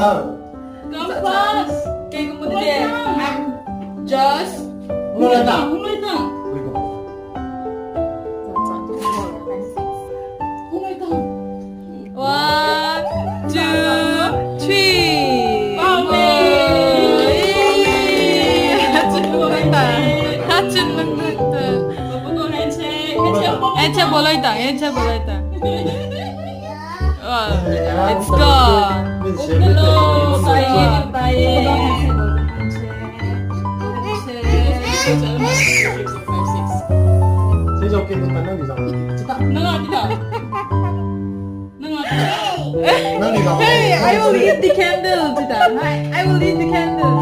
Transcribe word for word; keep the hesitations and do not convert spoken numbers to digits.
Come fast. Kei ko mun de. Just. Hung loi tang, hung loi tang. Hung loi tang. One, two, three. Pao me. Hatchun lunglut ta. Hatchun lunglut ta. Handshake, handshake. Handshake boloi ta, handshake boloi ta. Oh, it's gone. Hello, bye, bye. Hey, I will eat the candle, Tita. I, I will eat the candle.